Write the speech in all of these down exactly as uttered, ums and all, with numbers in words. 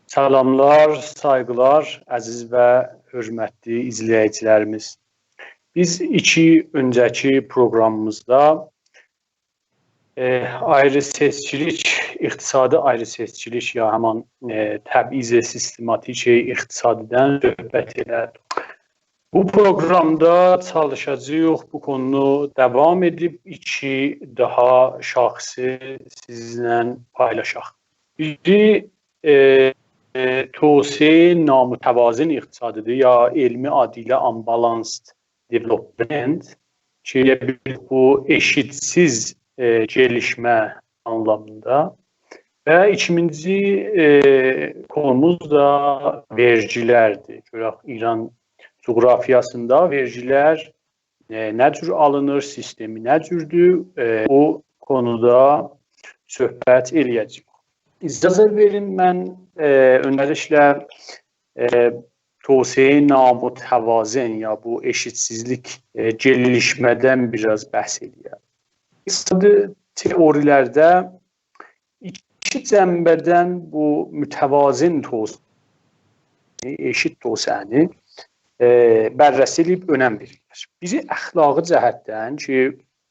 سلاملار، سایغیلار، عزیز و حؤرمتلی ایزله‌ییجیلریمیز. بیز ایکی اؤنجه‌کی پروقرامیمیزدا، ائ، آیری سئچکیلیک، اقتصادی آیری سئچکیلیک یا همان، ائ، تبعیض سیستماتیک اقتصادی‌دن صحبت ائله‌دیک. بو پروقرامدا چالیشاجاغیق بو قونونو داوام ائدیب ایکی داها شاخصی سیزینله پایلاشاق. بیری، ائ، ائ، توسعه نامتوازن اقتصادی‌دیر، یا علمی آدی ایله unbalanced development، کی، ائله بیل بو ائشیتسیز، ائ، گلیشمه آنلامیندا. و ایکینجی، ائ، قونوموز دا وئرگیلردیر. گؤرک، ایران جغرافیاسیندا وئرگیلر، ائ، نه جور آلینیر، سیستمی نه جوردور، ائ، بو قونودا صحبت ائله‌یه‌جه‌ییک. اجازه وئرین، من، ائ، اؤنجه‌لیکله، ائ، توسعه نامتوازن یا بو ائشیتسیزلیک، ائ، گلیشمه‌دن بیر آز بحث ائله‌یم. اقتصادی تئوری‌لرده ایکی جنبه‌دن بو متوازن توسعه، ائشیت توسعه‌نی، ائ، بررسی ائدیب اؤنم وئریرلر. بیری اخلاقی جهتدن کی،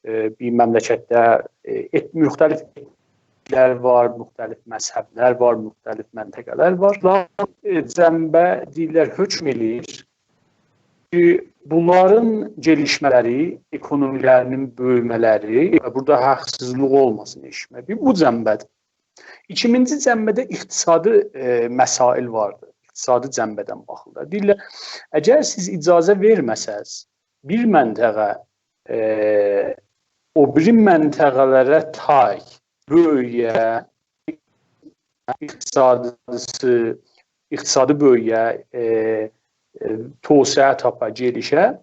ائ، بیر مملکتده، ائ، ائت-، مختلف ائتنیکلر وار، مختلف مذهبلر وار، مختلف منطقه‌لر وار. بونلار، ائ، جنبه دئییرلر، حکم ائله‌ییر کی، بونلارین گلیشمه‌لری، اکونومی‌لرینین بؤیومه‌لری، و بورادا حاقسیزلیق اولماسین ائشیتمه، بیر بو جنبه‌دیر. ایکینجی جنبه‌ده اقتصادی، ائ، مسائل واردیر. اقتصادی جنبه‌دن باخیلیر. دئییرلر، اگر سیز اجازه وئرمه‌سز، بیر منطقه، ائ، او بیری منطقه‌لره تای بؤیویه، اقتصادیسی، اقتصادی بؤیویه، ائ، ائ، توسعه تاپا، گلیشه،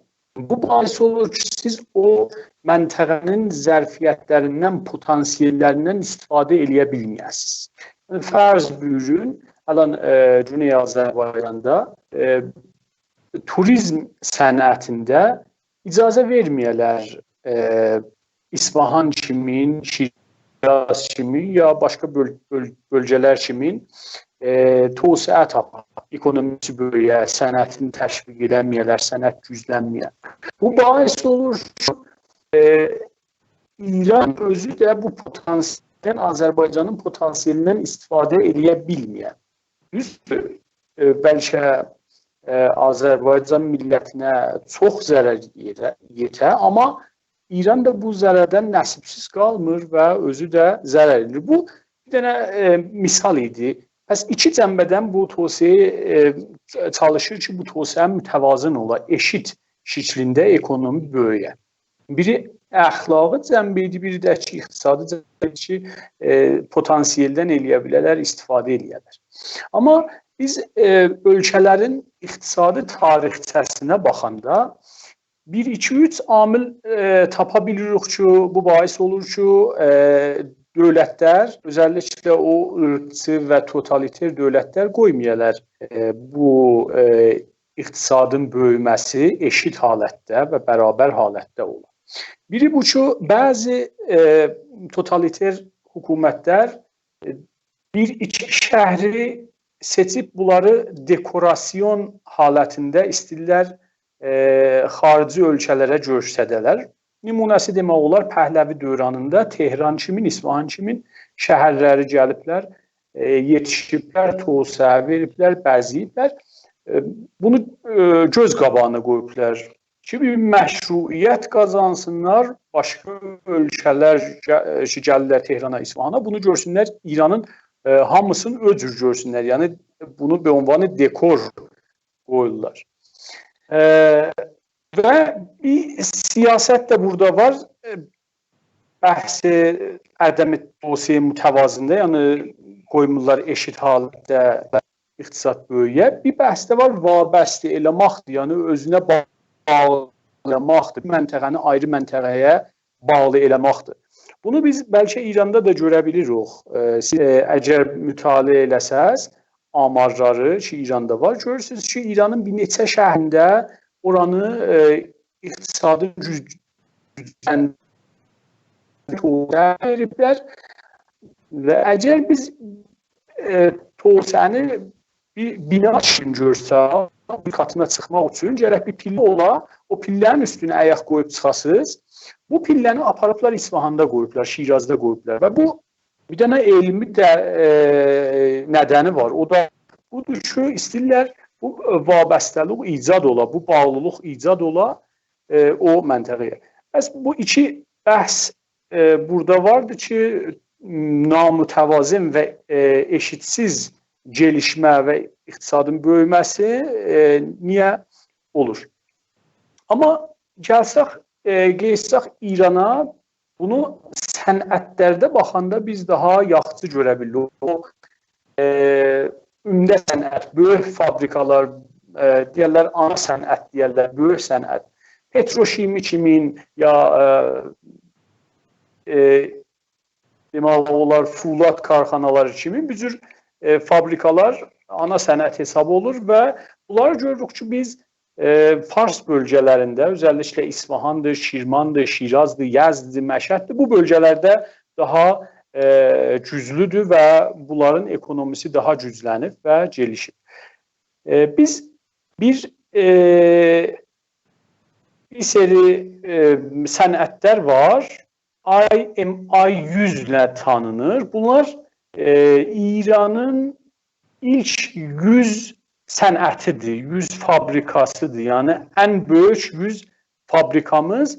بو باعث اولور کی، سیز او منطقه‌نین ظرفیت‌لریندن، پتانسیل‌لریندن استفاده ائله‌یه بیلمه‌یه‌سینیز. فرض بویورون، الان، ائ، گونئی آذربایجاندا، ائ، توریزم صنعتینده اجازه وئرمه‌یه‌لر، ائ، اصفهان کیمین، شیراز کیمین یا باشقا بؤل-، بؤل-، بؤلگه‌لر کیمین، ائ، توسعه تاپا، اکونومیسی بؤیویه، صنعتینی تشویق ائله‌مه‌یه‌لر، صنعت گوجلنمه‌یه. بو باعث اولور کی، ائ، ایران اؤزو ده بو پتانسیلدن، آذربایجانین پتانسیلیندن استفاده ائله‌یه بیلمه‌یه. دوزدور، ائ، بلکه، ائ، آذربایجان میللتینه چوخ ضرر یئره-، یئته، آمما ایران دا بو ضرردن نصیب‌سیز قالمیر و اؤزو ده ضرر ائدیر. بو بیر دنه، ائ، مثال ایدی. پس ایکی جنبه‌دن بو توسعه، ائ، چالیشیر کی، بو توسعه متوازن اولا، ائشیت شکلینده اکونومی بؤیویه. بیری اخلاقی جنبه ایدی، بیری ده کی، اقتصادی جنبه کی، ائ، پتانسیلدن ائله‌یه بیله‌لر، استفاده ائله‌یه‌لر. آمما بیز، ائ، اؤلکه‌لرین اقتصادی تاریخچه‌سینه باخاندا بیر، ایکی، اوچ عامل، ائ، تاپا بیلیریک کی، بو باعث اولور کی، ائ، دؤولتلر، اؤزللیکله او عیرقچی و توتالیتر دؤولتلر قویمایالار، ائ، بو، ائ، اقتصادین بؤیومه‌سی ائشیت حالتده و برابر حالتده اولا. بیری بو کی، بعضی، ائ، توتالیتر حکومتلر، ائ، بیر، ایکی شهری سئچیب بونلاری دکوراسیون حالتینده ایسته‌ییرلر، ائ، خاریجی اؤلکه‌لره گؤستره‌لر. نمونه‌سی دئمک اولار، پهلوی دورانیندا تهران کیمین، اصفهان کیمین شهرلری گلیبلر، ائ، یئتیشیبلر، توسعه وئریبلر، بزه‌ییبلر. ائ، بونو، ائ، گؤز قاباغینا قویوبلار کی، بیر مشروعیت قازانسینلار، باشقا اؤلکه‌لر گه-، کی، گلیرلر تهرانا، اصفهانا، بونو گؤرسونلر، ایرانین، ائ، هامیسینی او جور گؤرسونلر. یعنی، بونو به عنوان دکور قویورلار. ائ، و بیر سیاست ده بورادا وار. ائ، بحث عدم توسعه متوازنده، یعنی قویمورلار ائشیت حالتده اقتصاد بؤیویه. بیر بحث ده وار، وابسته ائله‌مکدیر، یعنی اؤزونه باغلاماقدیر، منطقه‌نی آیری منطقه‌یه باغلی ائله‌مکدیر. بونو بیز بلکه ایراندا دا گؤره بیلیریک. ائ، سیز، ائ، اگر مطالعه ائله‌سز آمارلاری کی، ایراندا وار، گؤرورسونوز کی، ایرانین بیر نئچه شهرینده اورانی، ائ، اقتصادی گوج-، گوجلندیریب وئریبلر. و اگر بیز، ائ، توسعه‌نی بیر بینا کیمی گؤرسک، بیر قاتینا چیخماق اوچون گرک بیر پیلله اولا، او پیلله‌نین اوستونه آیاق قویوب چیخاسینیز. بو پیلله‌نی آپاریبلار اصفهاندا قویوبلار، شیرازدا قویوبلار. و بو بیر دنه علمی ده، ائ، ندنی وار. او دا بودور کی، ایسته‌ییرلر بو، ائ، وابسته‌لیک ایجاد اولا، بو باغلیلیق ایجاد اولا، ائ، او منطقه‌یه. پس بو ایکی بحث، ائ، بورادا واردی کی، نامتوازن و، ائ، ائشیتسیز گلیشمه و اقتصادین بؤیومه‌سی، ائ، نییه اولور؟ آمما گلسک، ائ، گئچسک ایرانا، بونو صنعتلرده باخاندا بیز داها یاخشی گؤره بیلیریک. او، ائ، عمده صنعت، بؤیوک فابریکالار، ائ، دئیرلر، آنا صنعت دئیرلر، بؤیوک صنعت. پتروشیمی کیمین یا، ائ، ائ، دئمک اولار، فولاد کارخانالاری کیمی بو جور، ائ، فابریکالار آنا صنعت حساب اولور و بونلاری گؤروروک کی، بیز، ائ، فارس بؤلگه‌لرینده، اؤزللیکله اصفهاندیر، کرماندیر، شیرازدیر، یزددیر، مشهددیر، بو بؤلگه‌لرده داها، ائ، گوجلودور و بونلارین اکونومیسی داها گوجلنیب و گلیشیب. ائ، بیز بیر، ائ، بیر سری، ائ، صنعتلر وار، آی ام آی یوز ایله تانینیر. بونلار، ائ، ایرانین ایلک یوز صنعتیدیر، یوز فابریکاسیدیر. یعنی، ان بؤیوک یوز فابریکامیز،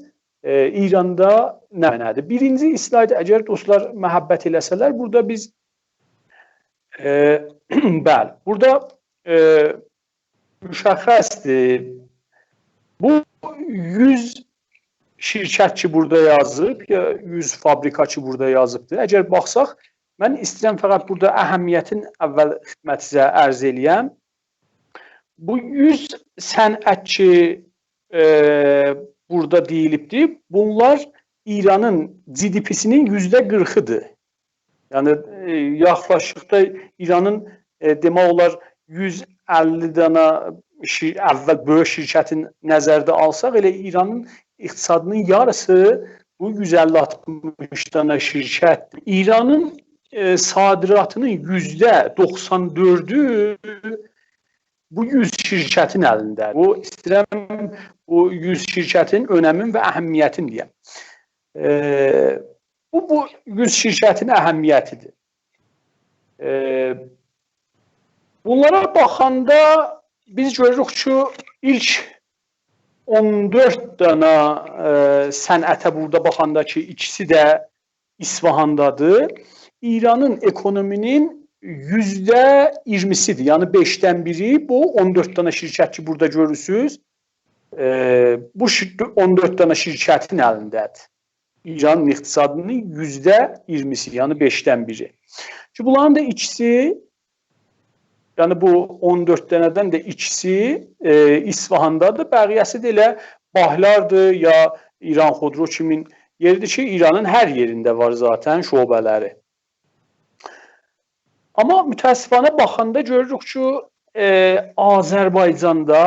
ائ، ایراندا نمنه‌دیر؟ بیرینجی اسلاید، اگر دوستلار محبت ائله‌سه‌لر، بورادا بیز، ائ، بلی، بورادا، ائ، مشخصدیر. بو یوز شرکت کی، بورادا یازیب، یا یوز فابریکا کی، بورادا یازیبدیر. اگر باخساق، من ایسته‌ییرم فقط بورادا اهمیتین اول خدمتینیزه عرض ائله‌یم. بو یوز صنعت کی، ائ، بورادا دئییلیبدیر، بونلار ایرانین جی دی پی‌سینین یوزده قیرخیدیر. یعنی، ائ، یاخلاشیقدا ایرانین، ائ، دئمک اولار، یوز اللی دانا شیر-، اول بؤیوک شرکتین نظرده آلساق، ائله ایرانین اقتصادینین یاریسی بو یوز اللی آلتمیش دانا شرکتدیر. ایرانین، ائ، صادراتینین یوزده دوخسان دؤردو بو یوز شرکتین الینده‌دیر. بو، ایسته‌ییرم بو یوز شرکتین اؤنمین و اهمیتینی دئیم. ائ، بو، بو یوز شرکتین اهمیتیدیر. ائ، بونلارا باخاندا بیز گؤروروک کی، ایلک اون دؤرد دانا، ائ، صنعته بورادا باخاندا کی، ایکیسی ده اصفهاندادیر، ایرانین اکونومی‌نین یوزده اییرمیسیدیر. یعنی بئشدن بیری بو اون دؤرد دانا شرکت کی، بورادا گؤرورسونوز، ائ، بو شر-، اون دؤرد دانا شرکتین الینده‌دیر. ایرانین اقتصادینین یوزده اییرمیسی، یعنی بئشدن بیری. کی، بونلارین دا ایکیسی، یعنی بو اون دؤرد دنه‌دن ده ایکیسی، ائ، اصفهاندادیر، بقیه‌سی ده ائله باهلاردیر یا ایران خودرو کیمین یئریدیر کی، ایرانین هر یئرینده وار ذاتاً شعبه‌لری. آمما متأسفانه باخاندا گؤروروک کی، ائ، آذربایجاندا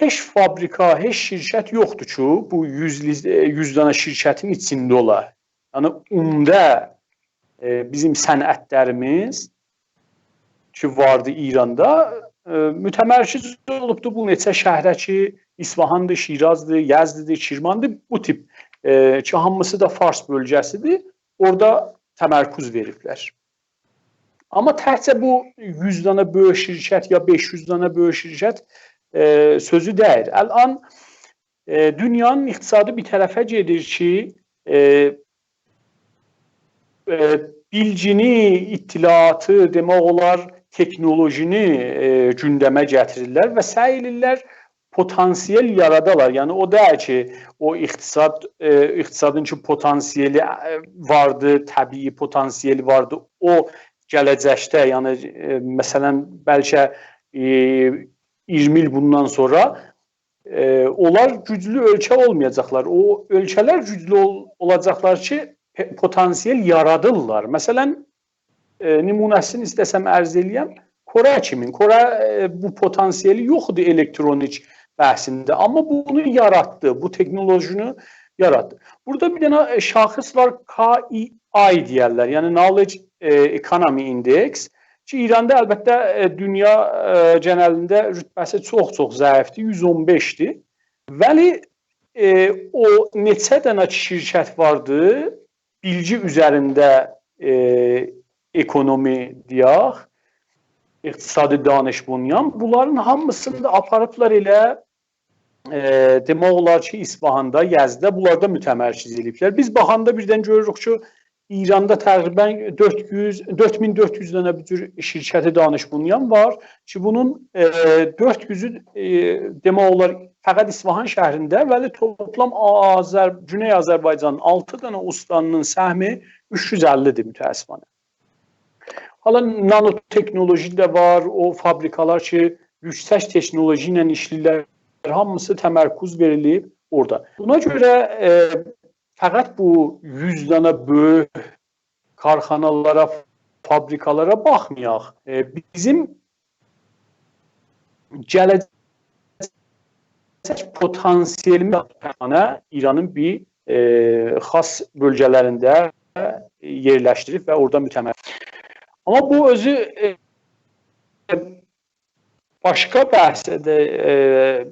هئچ فابریکا، هئچ شرکت یوخدور کی، بو یوز لیز-، ائ، یوز دانا شرکتین ایچینده اولا. یعنی، عمده، ائ، بیزیم صنعتلریمیز کی، واردی ایراندا، ائ، متمرکز اولوبدو بو نئچه شهره کی، اصفهاندیر، شیرازدیر، یزددیر، کرماندیر، بو تیپ، ائ، کی، هامیسی دا فارس بؤلگه‌سیدیر، اورادا تمرکز وئریبلر. آمما تکجه بو یوز دانا بؤیوک شرکت یا بئش یوز دانا بؤیوک شرکت، ائ، سؤزو دئییل. الان، ائ، دونیانین اقتصادی بیر طرفه گئدیر کی، ائ، ائ، بیلگینی، اطلاعاتی، دئمک اولار، تکنولوژینی، ائ، گوندمه گتیریرلر و سعی ائدیرلر پتانسیل یارادالار. یعنی، او دئییل کی، او اقتصاد، ائ، اقتصادین کی، پتانسیلی، ائ، واردی، طبیعی پتانسیلی واردی، او گله‌جکده، یعنی، ائ، مثلا، بلکه، ائ، اییرمی ایل بوندان سونرا، ائ، اونلار گوجلو اؤلکه اولمایاجاقلار. او اؤلکه‌لر گوجلو اول-، اولاجاقلار کی، پو-، پتانسیل یارادیرلار. مثلا، ائ، نمونه‌سینی ایسته‌سم عرض ائله‌یم، کره کیمین. کره، ائ، بو پتانسیلی یوخدور الکترونیک بحثینده، آمما بونو یاراتدی، بو تکنولوژینی یاراتدی. بورادا بیر دنه، ائ، شاخص وار، K E I دئیرلر، یعنی Knowledge، ائ، Economy Index کی، ایراندا البته، ائ، دونیا، ائ، گئنلینده رتبه‌سی چوخ-چوخ ضعیفدیر، یوز اون بئشدیر. ولی، ائ، او نئچه دنه شرکت واردی، بیلگی اوزرینده، ائ، اکونومی دئیک، اقتصادی دانش بنیان، بونلارین هامیسینی دا آپاریبلار ائله، ائ، دئمک اولار کی، اصفهاندا، یزدده، بونلاردا متمرکز ائدیبلر. بیز باخاندا بیردن گؤروروک کی، ایراندا تقریبا دؤرد یوز، دؤرد مین دؤرد یوز دنه بو جور شرکت دانش بنیان وار کی، بونون، ائ، دؤرد یوزو، ائ، دئمک اولار، فقط اصفهان شهرینده، ولی توپلام آذر-، گونئی آذربایجانین آلتی دنه استانینین سهمی اوچ یوز اللی‌دیر، متأسفانه. حالا نانوتکنولوژی ده وار، او فابریکالار کی، یوکسک تکنولوژی ایله ایشله‌ییرلر، هامیسی تمرکز وئریلیب اورادا. بونا گؤره، ائ، فقط بو یوز دنه بؤیوک کارخانالارا، فابریکالارا باخمایاق. ائ، بیزیم گله‌جک پتانسیلیمیز ایرانین بیر، ائ، خاص بؤلگه‌لرینده یئرلشدیریب و اورادا متمرکز. آمما بو اؤزو، ائ، باشقا بحثه ده، ائ،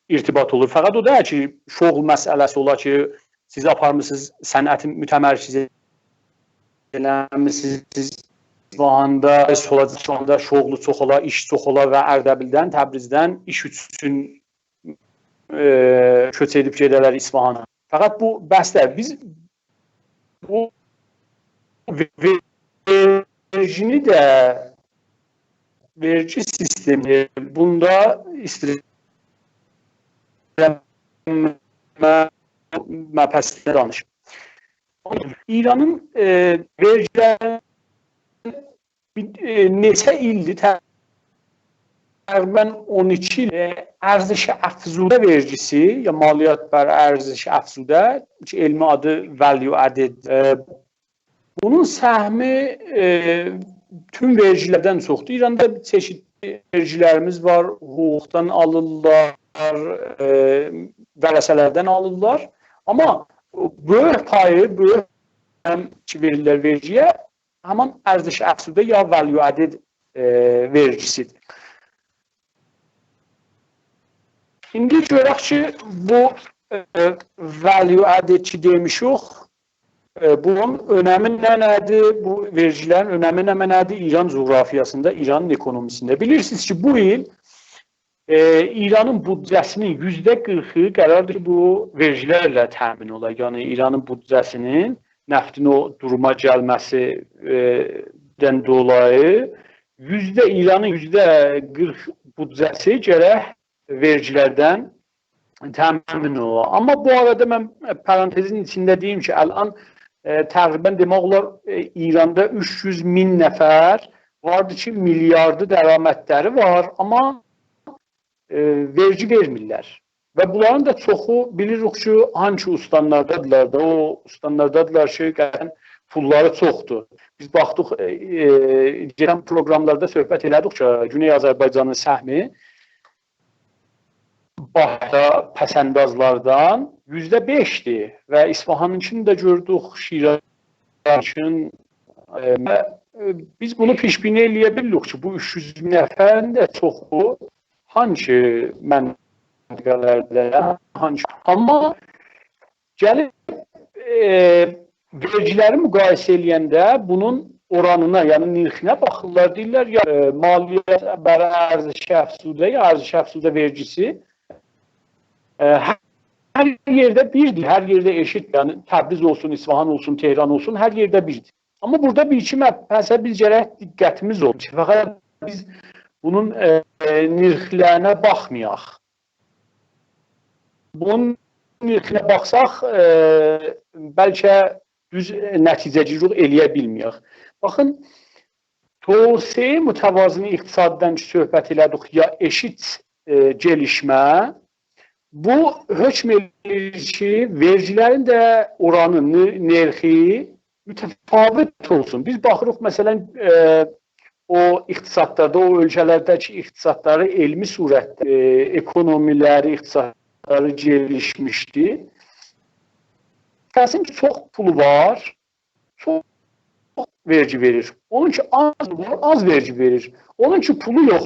ارتباط اولور. فقط او دئییل کی، شغل مسئله‌سی اولا کی، سیز آپارمیسینیز صنعتی متمرکز ائله‌میسینیز اصفهاندا، سولجستاندا شغلو چوخ اولا، ایش چوخ اولا و اردبیلدن، تبریزدن ایش اوچون، ائ، کؤچ ائدیب گئده‌لر اصفهانا. فقط بو بحث دئییل. بیز بو وئ-، وئرگینی ده، وئرگی سیستمی، بوندا ایستیرام مبحثینه دانیشیم. ایرانین، ائ، وئرگیلرین بیر، ائ، نئچه ایلدیر، تقریبا اون ایکی ایل، ائ، ارزش افزوده وئرگیسی، یا مالیات بر ارزش افزوده، کی، علمی آدی value added، ائ، بونون سهمی، ائ، توم وئرگیلردن چوخدور. ایراندا چئشیتلی وئرگیلریمیز وار، حقوقدان آلیرلار، ائ، ورثه‌لردن آلیرلار. آمما بؤیوک پایی، بؤیوک هم کی، وئریرلر وئرگی‌یه، همان ارزش افزوده یا value added، ائ، وئرگیسیدیر. ایندی گؤرک کی، بو، ائ، value added کی دئمیشیک، ائ، بونون اؤنمی نه، نه‌دیر؟ بو وئرگیلرین اؤنمی نه، نه‌دیر؟ ایران جغرافیاسیندا، ایرانین اکونومیسینده. بیلیرسینیز کی، بو ایل ائ، ایرانین بودجه‌سینین یوزده قیرخی قراردیر کی، بو وئرگیلرله تأمین اولا. یعنی، ایرانین بودجه‌سینین نفتین او دوروما گلمه‌سی، ائ، دن دولایی یوزده، ایرانین یوزده قیرخ بودجه‌سی گرک وئرگیلردن تأمین اولا. آمما بو آرادا من پرانتزین ایچینده دئییم کی، الان، ائ، تقریبا دئمک اولار، ائ، ایراندا اوچ یوز مین نفر واردی کی، میلیاردی درآمدلری وار، آمما ائ، وئرگی وئرمیرلر. و بونلارین دا چوخو، بیلیریک کی، هانسی استانلاردادیرلار دا، او استانلاردادیرلار کی، قطعاً پوللاری چوخدور. بیز باخدیق، ائ، ائ، گئدن پروگراملاردا صحبت ائله‌دیک کی، گونئی آذربایجانین سهمی باشدا پس‌اندازلاردان یوزده بئشدیر و اصفهانینکینی ده گؤردوک، شیرازین، ائ، ائ، بیز بونو پیش‌بینی ائله‌یه بیلیریک کی، بو اوچ یوز مین نفرین ده چوخو هانسی منطقه‌لرده، هانسی. آمما گلیب، ائ، وئرگیلری مقایسه ائله‌ینده بونون اورانینا، یعنی نرخینه باخیرلار، دئییرلر، یا، ائ، مالیات بر ارزش افزوده، یا ارزش افزوده وئرگیسی، ائ، هر، هر یئرده بیردیر، هر یئرده ائشیت، یعنی تبریز اولسون، اصفهان اولسون، تهران اولسون، هر یئرده بیردیر. آمما بورادا بیر ایکی مبحثه بیز گرک دقتیمیز اولسون کی، فقط بیز بونون، ائ، ائ، نرخلرینه باخمایاق. بونون نرخینه باخساق، ائ، بلکه دوز نتیجه‌گیرلیک ائله‌یه بیلمه‌یک. باخین، توسعه متوازن اقتصاددان کی صحبت ائله‌دیک، یا ائشیت، ائ، گلیشمه، بو حکم ائدیر کی، وئرگی‌لرین ده اورانی، ن-، نرخی متفاوت اولسون. بیز باخیریق، مثلا، ائ، او اقتصادلاردا، او اؤلکه‌لرده کی، اقتصادلاری علمی صورتده، ائ، اکونومی‌لری، اقتصادلاری گلیشمیشدی. کسین کی، چوخ پولو وار، چوخ وئرگی وئریر. اونون کی، آز وار، آز وئرگی وئریر. اونون کی، پولو یوخ،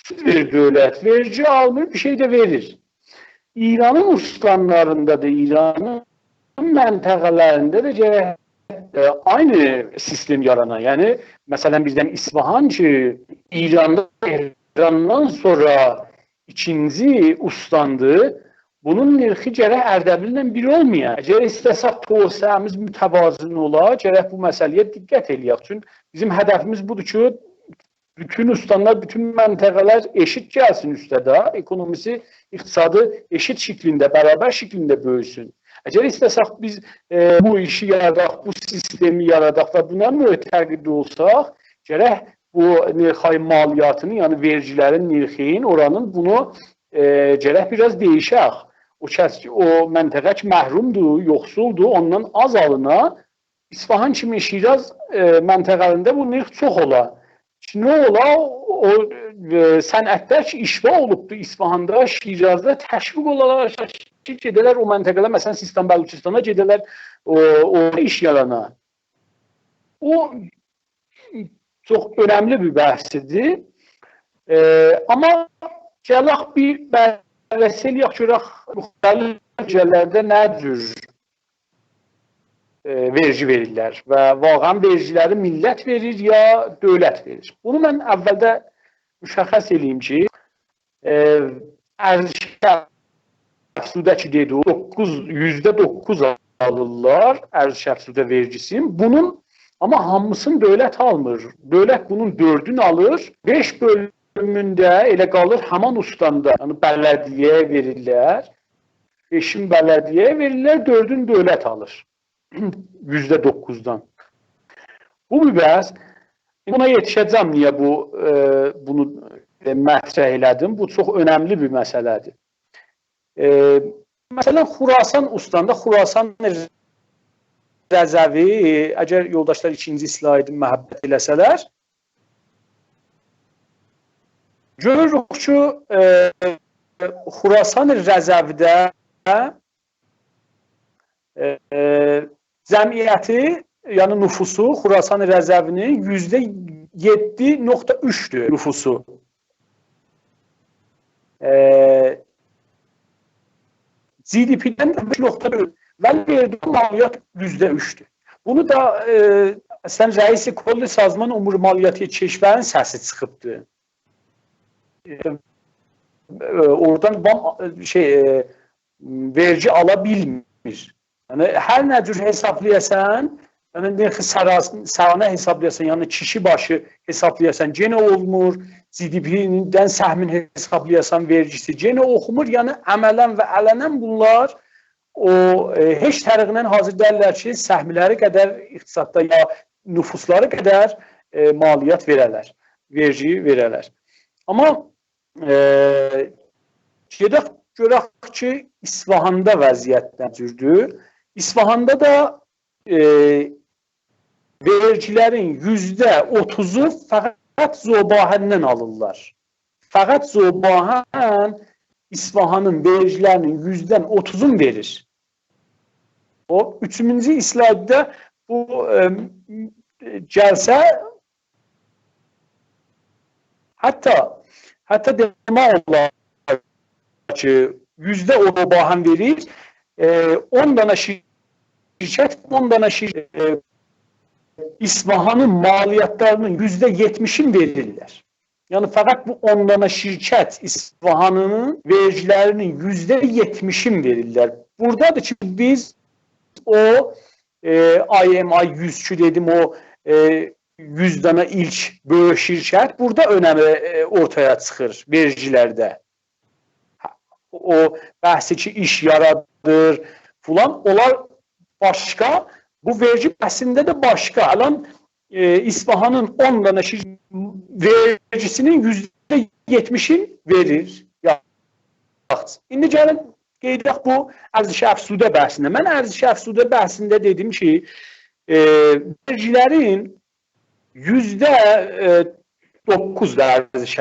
سود وئریر دؤولت. وئرگی آلمیر، بیر شئی ده وئریر. ایرانین اوستانلاریندا دا، ایرانین منطقه‌لرینده ده گرک، ائ، عینی سیستم یارانا. یعنی، مثلا، بیزدن اصفهان کی، ایراندا، تهراندان سونرا ایکینجی اوستاندیر، بونون نرخی گرک اردبیل‌له بیر اولمایا. اگر ایسته‌سک توسعه‌میز متوازن اولا، گرک بو مسئله‌یه دقت ائله‌یک. چونکی بیزیم هدفیمیز بودور کی، بوتون اوستانلار، بوتون منطقه‌لر ائشیت گلسین اوسته ده، اکونومیسی، اقتصادی ائشیت شکلینده، برابر شکلینده بؤیوسون. اگر ایسته‌سک بیز، ائ، بو ایشی یاراداق، بو سیستمی یاراداق و بونا معتقد اولساق، گرک بو نرخ‌های مالیاتینی، یعنی وئرگی‌لرین نرخین، اورانین بونو، ائ، گرک بیر آز دییشک. او کس کی، او منطقه کی، محرومدور، یوخسولدور، اوندان آز آلینا، اصفهان کیمی شیراز، ائ، منطقه‌لرینده بو نرخ چوخ اولا. کی، نه اولا؟ او، ائ، صنعتلر کی، اشباع اولوبدو اصفهاندا، شیرازدا تشویق اولالار کی، گئده‌لر او منطقه‌لره، مثلا، سیستان بلوچستانا گئده‌لر، او، اورادا ایش یارانا. او چوخ اؤنملی بیر بحثدیر. ائ، آمما گلک بیر بررسی ائله‌یک، گؤرک مختلف اؤلکه‌لرده نه جور، ائ، وئرگی وئریرلر و واقعا وئرگی‌لری میللت وئریر یا دؤولت وئریر؟ بونو من اولده مشخص ائله‌ییم کی، ائ، ارض شرق سودا کی دئدی، او دوققوز، یوزده دوققوز آلیرلار ارض شرق سودا وئرگیسینی. بونون، آمما هامیسینی دؤولت آلمیر. دؤولت بونون دؤردون آلیر، بئش بؤلومون ده ائله قالیر همان اوستاندا، یعنی بلدیه‌یه وئریرلر. بئشین بلدیه‌یه وئریرلر، دؤردون دؤولت آلیر. یوزده دوققوزدان. بو بیر بحث. بونا یئتیشه‌جم، نییه بو، ائ، بونو، ائ، مطرح ائله‌دیم. بو چوخ اؤنملی بیر مسئله‌دیر. ائ، مثلا، خراسان اوستاندا، خراسان رضوی، اگر یولداشلار ایکینجی اسلایدی محبت ائله‌سه‌لر، گؤروروک کی، ائ، خراسان رضوی‌ده، ائ، جمعیتی، یعنی نفوسو، خراسان رضوی‌نین یوزده یئددی نقطه اوچدور نفوسو. ائ، GDP-دن ده بئش نقطه دؤرد. ولی وئردیگی مالیات یوزده اوچدور. بونو دا، ائ، اصلا رئیس کل سازمان امور مالیاتی کشورین سسی چیخیبدی. ائ، ائ، اورادان بام-، شئی، ائ، وئرگی آلا بیلمیر. یعنی، هر نه جور حسابلایاسان، یعنی، نرخ سراس-، سرانه حسابلایاسان، یعنی کیشی باشی حسابلایاسان، یئنه اولمور، GDP-دن سهمین حسابلایاسان، وئرگیسی یئنه اوخومور. یعنی، عملا و علنا بونلار او، ائ، هئچ طریقله حاضر دئییللر کی، سهملری قدر اقتصاددا یا نفوسلاری قدر، ائ، مالیات وئره‌لر، وئرگی وئره‌لر. آمما، ائ، گئدک گؤرک کی، اصفهاندا وضعیت نه جوردور. اصفهاندا دا، ائ، وئرگی‌لرین یوزده اوتوزو فقط ذوب‌آهندن آلیرلار. فقط ذوب‌آهن اصفهانین وئرگی‌لرینین یوزده اوتوزون وئریر. او اوچونجو اسلایددا بو، ائ، گلسه، حتی، حتی دئمک اولار کی، یوزده او ذوب‌آهن وئریر، ائ، اون دانا شرکت، اون دانا شر-، ائ، اصفهانین مالیاتلارینین یوزده یئتمیشین وئریرلر. یعنی، فقط بو اون دانا شرکت اصفهانین وئرگی‌لرینین یوزده یئتمیشین وئریرلر. بورادادیر کی، بیز او، ائ، IMI یوز کی دئدیم، او، ائ، یوز دانا ایلک بؤیوک شرکت بورادا اؤنمی، ائ، اورتایا چیخیر وئرگی‌لرده. او بحثی کی، ایش یارادیر فلان، اونلار باشقا، بو وئرگی بحثینده ده باشقا. الان، ائ، اصفهانین اون دانا شیر-، وئرگیسینین یوزده یئتمیشین وئریر. یاخشی. ایندی گلین قئییدک بو ارزش افزوده بحثینه. من ارزش افزوده بحثینده دئدیم کی، ائ، وئرگیلرین یوزده دوققوز دا ارزش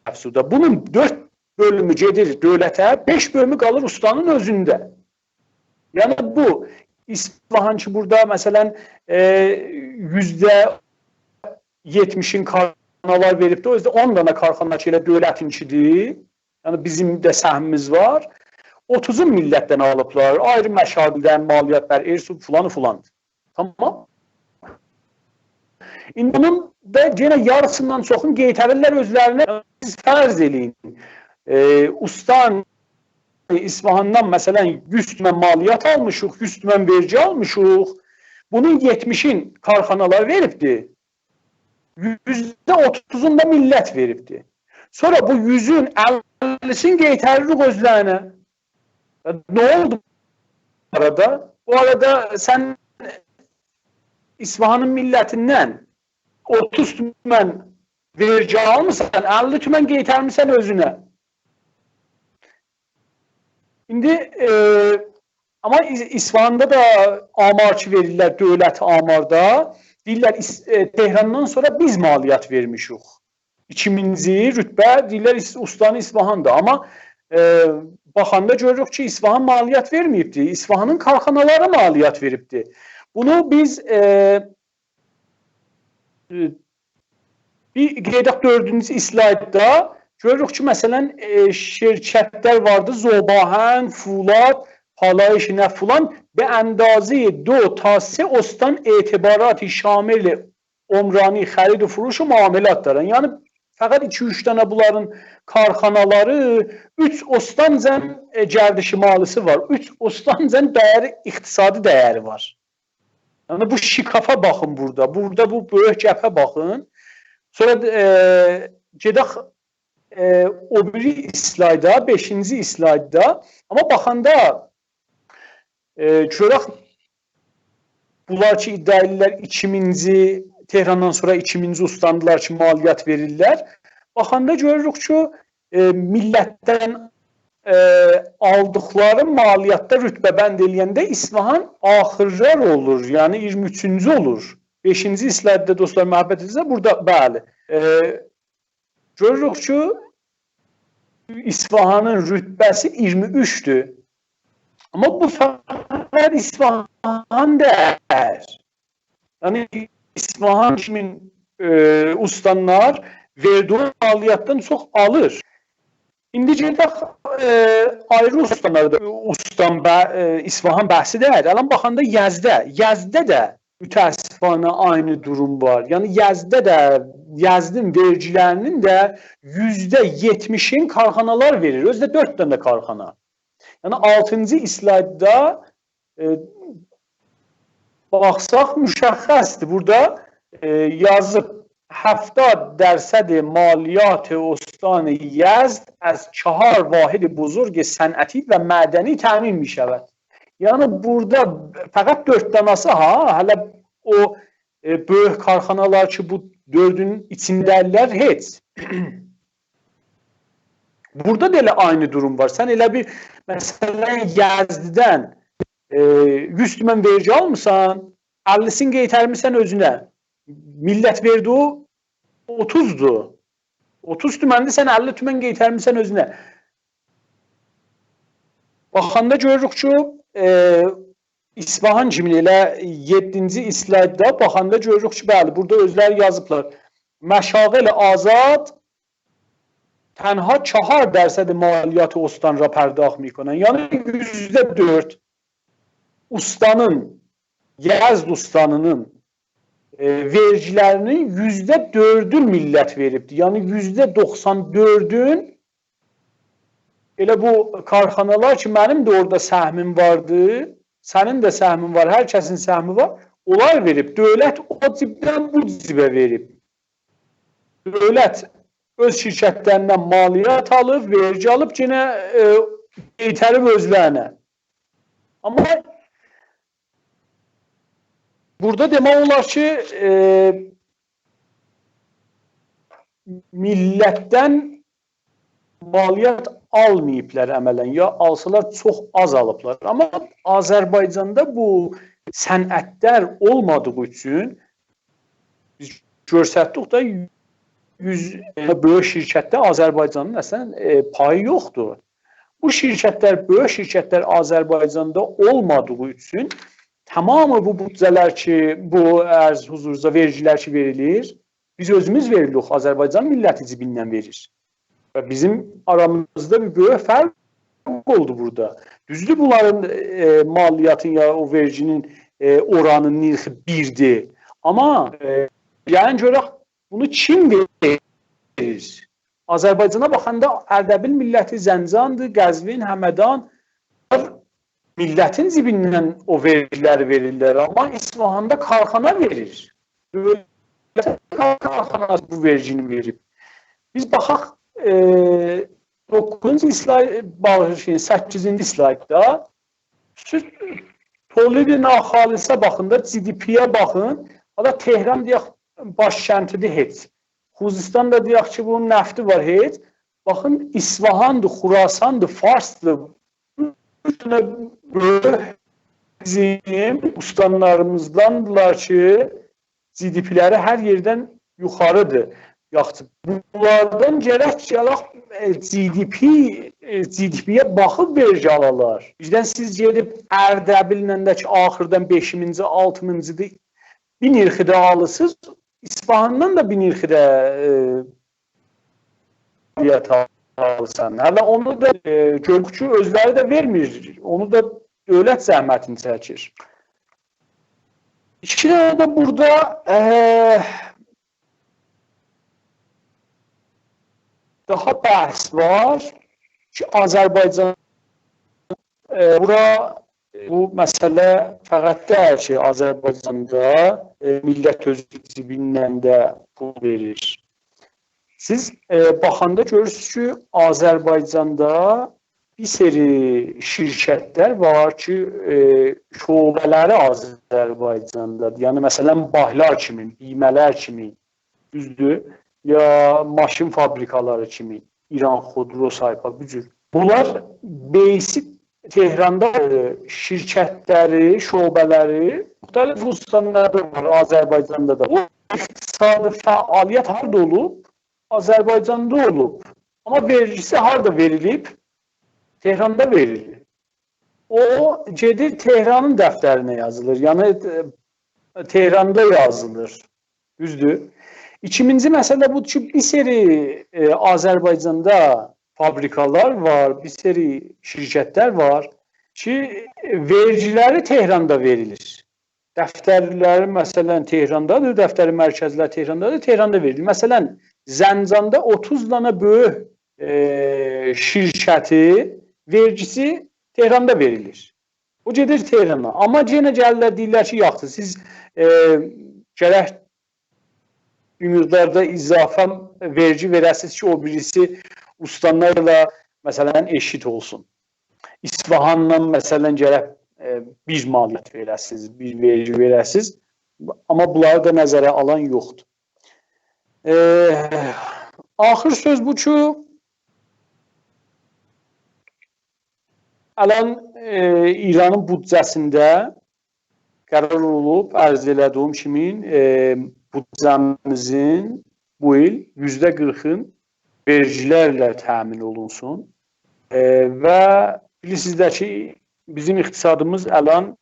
افزوده. بونون دؤرد بؤلومو گئدیر دؤولته، بئش بؤلومو قالیر اوستانین اؤزونده. یعنی بو اصفهان کی، بورادا مثلا، ائ، یوزده یئتمیشین کارخانالار وئریبدیر. اؤزو ده اون دانا کارخانا کی، ائله دؤولتینکیدیر. یعنی بیزیم ده سهمیمیز وار. اوتوزون میللتدن آلیبلار. آیری مشاغلدن، مالیاتلار، ارث و فلان و فلان. تامام. ایندی بونون دا یئنه یاریسیندان چوخونو قئیتریرلر اؤزلرینه. سیز فرض ائله‌یین، ائ، اوستان اصفهاندان، مثلا، یوز تومن مالیات آلمیشیق، یوز تومن وئرگی آلمیشیق. بونون یئتمیشین کارخانالار وئریبدی. یوزده اوتوزون دا میللت وئریبدی. سونرا بو یوزون اللیسینی قئیتریریک اؤزلرینه. نه اولدو بو آرادا؟ بو آرادا سن اصفهانین میللتیندن اوتوز تومن وئرگی آلمیسان، اللی تومن قئیترمیسن اؤزونه. ایندی، ائ، آمما اص-، اصفهاندا دا آمار کی وئریرلر، دؤولت آماردا، دئییرلر، اص-، ائ، تهراندان سونرا بیز مالیات وئرمیشیک. ایکیمینجی رتبه، دئییرلر، اص-، اوستان اصفهاندیر. آمما، ائ، باخاندا گؤروروک کی، اصفهان مالیات وئرمه‌ییبدی. اصفهانین کارخانالاری مالیات وئریبدی. بونو بیز، ائ، ائ، بیر قئییدک دؤردونجو اسلایددا. گؤروروک کی، مثلا، ائ، شرکتلر واردی، ذوب‌آهن، فولاد، پالایش، نه فلان، به اندازهٔ دو تا سه استان اعتبارات شامل عمرانی، خرید و فروش و معاملات دارن. یعنی فقط ایکی-اوچ دنه بونلارین کارخانالاری اوچ استانجان، ائ، گردش مالی‌سی وار. اوچ استانجان ده‌یری، اقتصادی ده‌یری وار. یعنی بو شکافا باخین بورادا. بورادا بو بؤیوک گپه باخین. سونرا، ائ، گئدک، ائ، او بیری اسلایدا، بئشینجی اسلایدا. آمما باخاندا، ائ، گؤرک، بونلار کی، ادعا ائدیرلر، ایکیمینجی، تهراندان سونرا ایکیمینجی اوستاندیلار کی، مالیات وئریرلر. باخاندا گؤروروک کی، ائ، میللتدن، ائ، آلدیقلاری مالیاتدا رتبه‌بند ائله‌ینده اصفهان آخیرلار اولور، یعنی اییرمی اوچونجو اولور. بئشینجی اسلایددا، دوستلار، محبت ائدیرسه، بورادا، بلی، ائ، گؤروروک کی، اصفهانین رتبه‌سی اییرمی اوچدور. آمما بو فقط اصفهان دئییل. یعنی، اصفهان کیمی، ائ، اوستانلار وئرگی و مالیاتدان چوخ آلیر. ایندی گئدک، ائ، آیری اوستانلاردا، اوستان بح-، ائ، اصفهان بحثی دئییل. الان باخاندا یزده، یزده ده متأسفانه عینی دوروم وار. یعنی یزده ده، یزدین وئرگیلرینین ده یوزده یئتمیشین کارخانالار وئریر. اؤزو ده دؤرد دنه کارخانا. یعنی آلتینجی اسلایددا، ائ، باخساق مشخصدیر. بورادا، ائ، یازیب: «هفتاد درصد مالیات استان یزد از چهار واحد بزرگ صنعتی و معدنی تأمین می‌شود.» یعنی بورادا فقط دؤرد داناسی ها، هله او، ائ، بؤیوک کارخانالار کی، بو دؤردون ایچینده‌لر، هئچ. بورادا دا ائله عینی دوروم وار. سن ائله بیر، مثلا، یزددن، ائ، یوز تومن وئرگی آلمیسان، اللیسینی قئیترمیسن اؤزونه. میللت وئردیگی اوتوزدور. اوتوز تومندیر، سن اللی تومن قئیترمیسن اؤزونه. باخاندا گؤروروک کی، ائ، اصفهان کیمی ائله یئددینجی اسلایددا باخاندا گؤروروک کی، بلی، بورادا اؤزلری یازیبلار. مشاغل آزاد تنها چهار درصد مالیات استان را پرداخت می‌کنند. یعنی یوزده دؤرد اوستانین، یزد اوستانینین، ائ، وئرگیلرینین یوزده دؤردون میللت وئریبدیر. یعنی یوزده دوخسان دؤردون ائله بو کارخانالار کی، منیم ده اورادا سهمیم واردی، سنین ده سهمین وار، هر کسین سهمی وار، اونلار وئریب. دؤولت او جیبدن بو جیبه وئریب. دؤولت اؤز شرکتلریندن مالیات آلیب، وئرگی آلیب، یئنه، ائ، قئیتریب اؤزلرینه. آمما بورادا دئمک اولار کی، ائ، میللتدن مالیات آلماییبلار عملاً، یا آلسالار چوخ آز آلیبلار. آمما آذربایجاندا بو صنعتلر اولمادیغی اوچون بیز گؤرستدیک ده یوز، ائ، بؤیوک شرکتده آذربایجانین اصلاً، ائ، پایی یوخدور. بو شرکتلر، بؤیوک شرکتلر آذربایجاندا اولمادیغی اوچون تمامی بو بودجه‌لر کی، بو عرض حضورونوزا وئرگیلر کی وئریلیر، بیز اؤزوموز وئریریک، آذربایجان میللتی جیبیندن وئریر. و بیزیم آرامیزدا بیر بؤیوک فرق اولدو بورادا. دوزدور، بونلارین، ائ، مالیاتین یا او وئرگینین، ائ، اورانی، نرخی بیردیر. آمما، ائ، گلین گؤرک، بونو کیم وئریر؟ آذربایجانا باخاندا اردبیل میللتی، زنجاندیر، قزوین، همدان، میللتین جیبیندن او وئرگیلری وئریرلر. آمما اصفهاندا کارخانا وئریر. دؤولت کارخاناسی بو وئرگینی وئریب. بیز باخاق، ائ، دوققوزونجو اسلاید، باغیشلایین، سککیزینجی اسلایددا. سیز تولید ناخالصه باخین دا، جی دی پی‌یه باخین. حالا تهران دئیک، باشکندیدیر هئچ. خوزستان دا دئیک کی، بونون نفتی وار هئچ. باخین، اصفهاندیر، خراساندیر، فارسدیر. اوچ دنه بؤیوک بیزیم استانلاریمیزداندیلار کی، جی دی پی‌لری هر یئردن یوخاریدیر. یاخشی، بونلاردان گرک کی، آلاق، ائ، جی دی پی، ائ، جی دی پی‌یه باخیب وئرگی آلالار. بیردن سیز گئدیب اردبیل‌له ده کی، آخیردان بئشینجی، آلتینجیدیر، بیر نرخده آلیرسینیز، اصفهاندان دا بیر نرخده، ائ، مالیات آلیرسان. هله اونو دا، ائ، گؤردوک کی، اؤزلری ده وئرمیر. اونو دا دؤولت زحمتینی چکیر. ایکی دنه ده بورادا، ائ، داها بحث وار کی، آذربایجان، ائ، بورا، بو مسئله فقط دئییل کی، آذربایجاندا، ائ، میللت اؤز جیبیندن ده پول وئریر. سیز، ائ، باخاندا گؤرورسونوز کی، آذربایجاندا بیر سری شرکتلر وار کی، ائ، شعبه‌لری آذربایجاندادیر. یعنی، مثلا، بانکلار کیمی، بیمه‌لر کیمی، دوزدور؟ یا ماشین فابریکالاری کیمی، ایران خودرو، سایپا، بو جور. بونلار بیسی تهراندا، ائ، شرکتلری، شعبه‌لری مختلف استانلاردا وار، آذربایجاندا دا. او اقتصادی فعالیت هاردا اولوب؟ آذربایجاندا اولوب. آمما وئرگیسی هاردا وئریلیب؟ تهراندا وئریلیر. او گئدیر تهرانین دفترینه یازیلیر. یعنی، ائ، تهراندا یازیلیر. دوزدور؟ ایکینجی مسئله بودور کی، بیر سری، ائ، آذربایجاندا فابریکالار وار، بیر سری شرکتلر وار کی، ائ، وئرگیلری تهراندا وئریلیر. دفترلری، مثلا، تهراندادیر، دفتر مرکزلری تهراندادیر، تهراندا وئریلیر. مثلا، زنجاندا اوتوز دنه بؤیوک، ائ، شرکتی وئرگیسی تهراندا وئریلیر. او گئدیر تهرانا. آمما یئنه گلیرلر، دئییرلر کی، یاخشی، سیز، ائ، گرک بیر مقدار دا اضافه وئرگی وئره‌سینیز کی، او بیریسی استانلارلا، مثلا، ائشیت اولسون. اصفهانلا، مثلا، گرک، ائ، بیر مالیات وئره‌سینیز، بیر وئرگی وئره‌سینیز. آمما بونلاری دا نظره آلان یوخدور. ائ، آخیر سؤز بو کی، الان، ائ، ایرانین بودجه‌سینده قرار اولوب، عرض ائله‌دیگیم کیمی، ائ، بودجه‌میزین بو ایل یوزده قیرخین وئرگیلرله تأمین اولونسون. ائ، و بیلیرسینیز ده کی، بیزیم اقتصادیمیز الان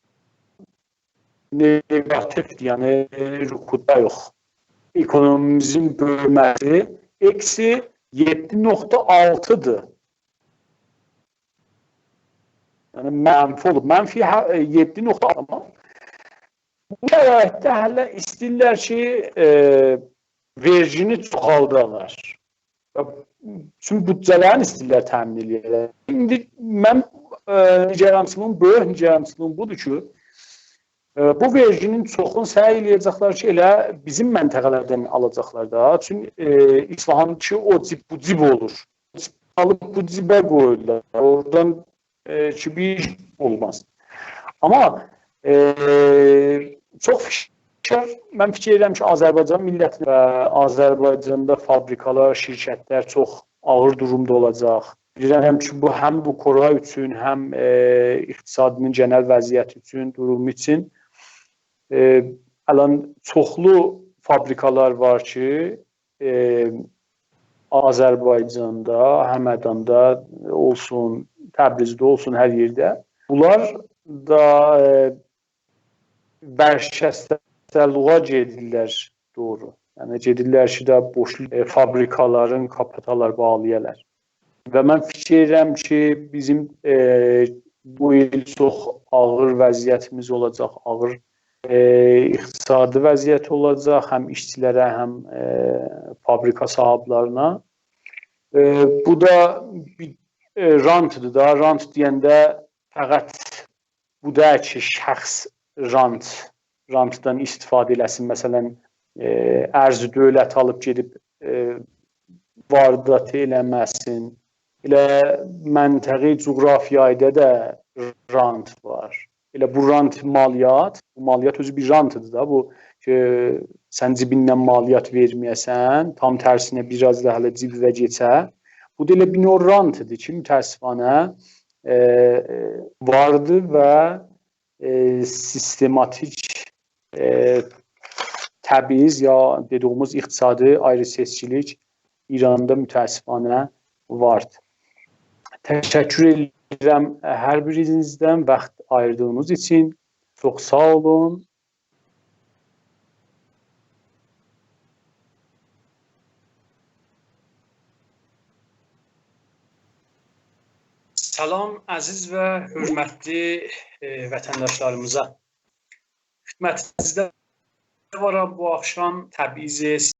نگاتیودیر، یعنی رکوددایوخ. اکونومیمیزین بؤیومه‌سی اکسی یئددی نقطه آلتیدیر. یعنی منفی اولوب. منفی هه-، یئددی نقطه آلتی. بو شرایطده هله ایسته‌ییرلر کی، ائ، وئرگینی چوخالدالار. چونکی بودجه‌لرینی ایسته‌ییرلر تأمین ائله‌یه‌لر. ایندی من، ائ، نگرانچیلیغیم، بؤیوک نگرانچیلیغیم بودور کی، ائ، بو وئرگینین چوخونو سعی ائله‌یه‌جکلر کی، ائله بیزیم منطقه‌لردن آلاجاقلار دا. چونکی، ائ، اصفهان کی، او جیب، بو جیب اولور. آلیب بو جیبه قویورلار. اورادان، ائ، کی، بیر ایش اولماز. آمما، ائ، چوخ فشار، من فیکیر ائدیرم کی، آذربایجان میللتینه و آذربایجاندا فابریکالار، شرکتلر چوخ آغیر دورومدا اولاجاق. بیلیرم کی، بو هم بو کره اوچون، هم، ائ، اقتصادینین گئنل وضعیتی اوچون، دورومو اوچون، ائ، الان چوخلو فابریکالار وار کی، ائ، آذربایجاندا، همداندا اولسون، تبریزده اولسون، هر یئرده. بونلار دا، ائ، ورشکسته‌لیغا گئدیرلر دوغرو. یعنی گئدیرلر کی، ده بوش، ائ، فابریکالارین قاپاتالار، باغلایالار. و من فیکیر ائدیرم کی، بیزیم، ائ، بو ایل چوخ آغیر وضعیتیمیز اولاجاق، آغیر، ائ، اقتصادی وضعیت اولاجاق، هم ایشچیلره، هم، ائ، فابریکا صاحیبلرینه. ائ، بو دا بیر، ائ، رانتدیر دا. رانت دئینده فقط بو دا کی، شخص رانت، رانتدان استفاده ائله‌سین. مثلا، ائ، ارز دولت آلیب گئدیب، ائ، واردات ائله‌مه‌سین. ائله منطقه‌ی جغرافیایی‌ده ده رانت وار. ائله بو رانت مالیات، بو مالیات اؤزو بیر رانتدیر دا. بو کی، سن جیبیندن مالیات وئرمه‌یه‌سن، تام ترسینه بیر آز دا هله جیبیوه کئچه. بو دا ائله بیر نوع رانتدیر کی، متأسفانه، ائ، واردی و، ائ، سیستماتیک، ائ، تبعیض یا دئدیگیمیز اقتصادی آیری‌سئچکیلیک ایراندا متأسفانه واردی. تشکر ائدیرم هر بیرینیزدن واخت آییردیغینیز اوچون. چوخ ساغ اولون. سلام عزیز و حؤرمتلی، ائ، وطنداشلاریمیزا. خدمتینیزده وارام بو آخشام تبعیض